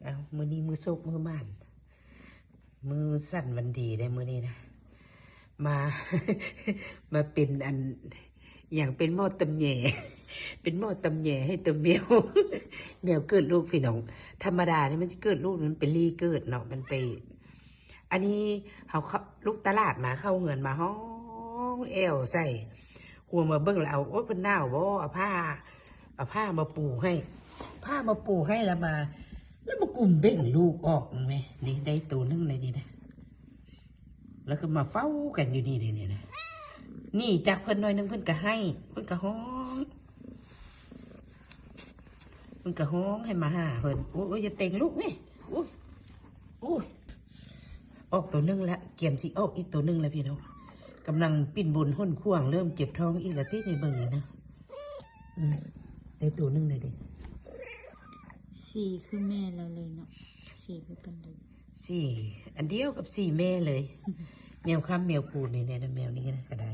ເອົາ ມື້ນີ້ມື້ໂຊກມື້ໝານ ມື້ສັນວັນດີເດ້ມື້ນີ້ນະ ມາ ມາເປັນອັນ ອີ່ຫຍັງ ເປັນໝໍ້ຕຳແຍ ເປັນໝໍ້ຕຳແຍໃຫ້ຕົວແມວ ແມວເກີດລູກພີ່ນ້ອງ. ທຳມະດານີ້ມັນຊິເກີດລູກ ມັນໄປລີ້ເກີດເນາະ ມັນໄປ ອັນນີ້ເຮົາເຂົ້າ ລຸກຕະຫຼາດມາ ເຂົ້າເຮືອນມາ ຮ້ອງແອວໃສ່ ຄວາມວ່າເບິ່ງແລ້ວ ເອົາ ໂອ້ຍ ເພິ່ນໜາວບໍ ເອົາຜ້າ ເອົາຜ້າມາປູໃຫ້ ຜ້າມາປູໃຫ້ ແລ້ວມາ ແລ້ວມາກຸມເບັ່ງລູກອອກແມ່. ນີ້ໄດ້ໂຕໜຶ່ງເລີຍນີ້ນະ ແລ້ວກໍມາເຝົ້າກັນຢູ່ນີ້ເລີຍນີ້ນະ. ໜີຈາກເພິ່ນໜ້ອຍໜຶ່ງ ເພິ່ນກໍໄຫ້ ເພິ່ນກໍຮ້ອງ ມັນກໍຮ້ອງໃຫ້ມາຫາເພິ່ນ. ໂອ້ຍ ໂອ້ຍ ຢ່າເຕັງລູກແມ່. ໂອ້ຍ ໂອ້ຍ ອອກໂຕໜຶ່ງລະ ກຽມຊິອອກອີກໂຕໜຶ່ງລະພີ່ນ້ອງ. ກຳລັງປິ່ນບົນຫົນຂວາງ ເລີ່ມເຈັບທ້ອງອີກລະຕິ ນີ້ເບິ່ງນີ້ນະ. ອືມ ໄດ້ໂຕໜຶ່ງແລ້ວເດ້. ສີຄືແມ່ລາວເລີຍເນາະ ສີຄືກັນເລີຍ ສີອັນດຽວກັບສີແມ່ເລີຍ. ແມວຄຳແມວຄູນນີ້ແຫຼະ ແມວນີ້ນະກໍໄດ້.